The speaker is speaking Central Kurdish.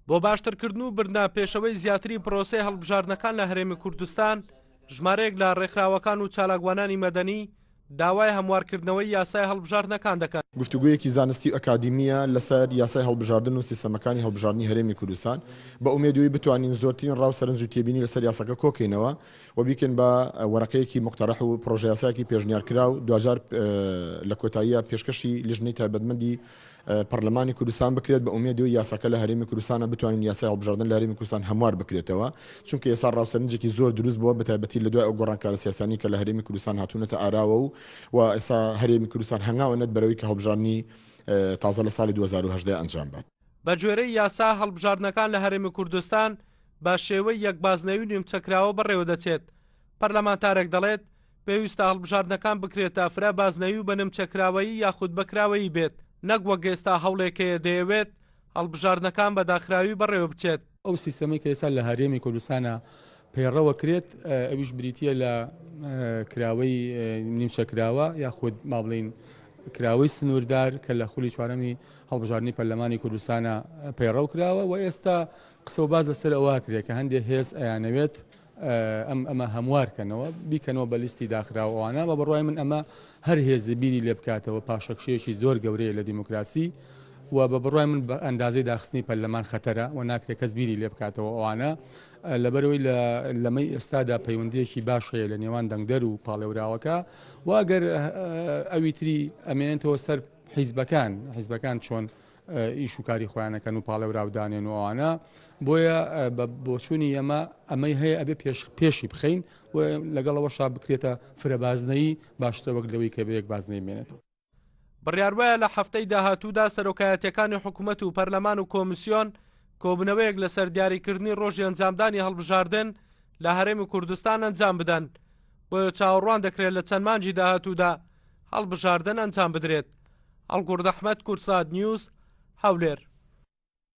بۆ باشترکردن و بردنە پێشەوەی زیاتری پرۆسەی هەڵبژاردنەکان لە هەرێمی کوردستان، ژمارەیەک لە ڕێکخراوەکان و چالاکوانانی مەدەنی داوای هەموارکردنەوەی یاسای هەڵبژاردنەکان دەکەن. گفتوگۆیەکی زانستی و ئەکادیمییە لەسەر یاسای هەڵبژاردن و سیستەمەکانی هەڵبژاردنی هەرێمی کوردستان، بە ئومێدی ئەوەی بتوانین زۆرترین ڕا و سەرنج و تێبینی لەسەر یاساکە کۆکەینەوە و بیکەین بە وەرەقەیەکی موقتەرەح و پڕۆژەیاسایەکی پێشنیارکراو، دواجار لە کۆتاییا پێشکەشی لیژنەی تایبەتمەندی پەرلەمانی کوردستان بکرێت بە ئومێدی ئەوەی یاساکە لە هەرێمی کوردستانە بتوانین یاسای هەڵبژاردن لە هەرێمی کوردستان هەموار بکرێتەوە چونکە ئێستا ڕاو سەرنجێکی زۆر دروست بووە بەتایبەتی لە دوای ئەو گۆڕانکارە سیاسیانەی کە لە هەرێمی کوردستان هاتوونەتە ئاراوە و و ئێستا هەرێمی کوردستان هەنگاو ئەنێت بەرەوەی کە هەڵبژاردنی تازە لە ساڵی 2018 ئەنجام بات. بە گوێرەی یاسا هەڵبژاردنەکان لە هەرێمی کوردستان بە شێوەی یەک بازنەیی و نیمچەکراوە بەڕێوەدەچێت، پەرلەمانتارێک دەڵێت، پێویستە هەڵبژاردنەکان بکرێتە فرە بازنەیی و بە نمچە کراوەیی یاخود بە کراوەیی بێت، نەک وەک ئێستا هەوڵێک هەیە دەیەوێت هەڵبژاردنەکان بە داخراوی بەڕێوەبچێت. ئەو سیستەمەی کە ئێستا لە هەرێمی کوردستانا پەیڕەوە کرێت ئەویش بریتییە لە کراوەی نیمچە کراوە یاخود با بڵێین کراوەی سنووردار کە لە خولی چوارەمی هەڵبژاردنی پەرلەمانی کوردستانا پەیڕەو کراوە و ئێستا قسە و باس لەسەر ئەوە کرێت کە هەندێک هێز ئەیانەوێت ئەم ئەمە هەموار کەنەوە بیکەنەوە بە لیستی داخراو ئەوانە بە بڕوای من ئەمە هەر هێزی بیری لێ بکاتەوە پاشەکشەیەکی زۆر گەورەیە لە دیموکراسی و بە بڕوای من بە ئەندازەی داخستنی پەرلەمان خەتەرە و ناکرێت کەس بیری لێ بکاتەوە ئەوانە لەبەرەوەی لە لەمەی ئێستادا پەیوەندیەکی باش هەیە لە نێوان دەنگدەر و پاڵێوراوەکە و ئەگەر ئەوی تری ئەمێنێتەوە سەر حیزبەکان حیزبەکان چۆن ئیش و کاری خۆیان ئەکەن و پاڵێوراو دانێن و ئەوانە بۆیە بە بۆچوونی ئێمە ئەمەی هەیە ئەبێ پێش پێشی بخەین و لەگەڵ ئەوەشا بکرێتە فرەبازنەیی باشترە وەک لەوەی کە بە یەک بازنەی بمێنێتەوە. بڕیار وایە لە هەفتەی داهاتوودا سەرۆکایەتییەکانی حکومەت و پەرلەمان و کۆمیسیۆن کۆبوونەوەیەک لەسەر دیاریکردنی ڕۆژی ئەنجامدانی هەڵبژاردن لە هەرێمی کوردستان ئەنجام بدەن، بۆیە چاوەڕوان دەکرێت لە چەند مانگی داهاتوودا هەڵبژاردن ئەنجام بدرێت. هەڵگوڕد ئەحمەد، کوردسات نیوز، هەولێر.